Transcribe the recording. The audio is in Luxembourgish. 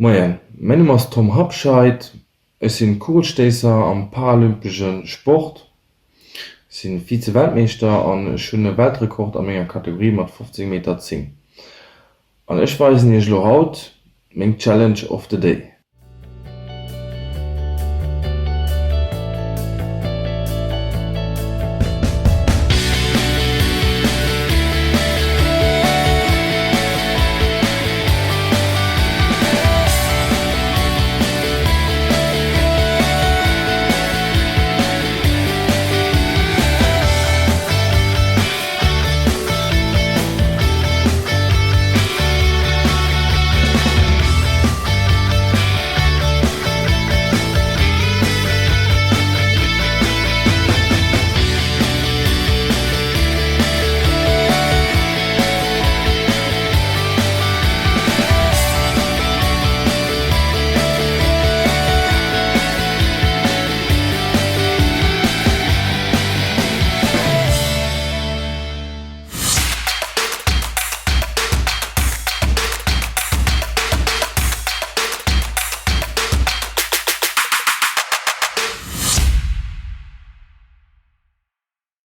Moien, mäin Numm ass Tom Habscheid, ech sinn Kugelstéisser am paralympesche Sport, sinn Vize-Weltmeeschter an ech hunn e Weltrekord a menger Kategorie mat 15 Meter 10. An ech weisen iech elo haut meng Challenge of the Day.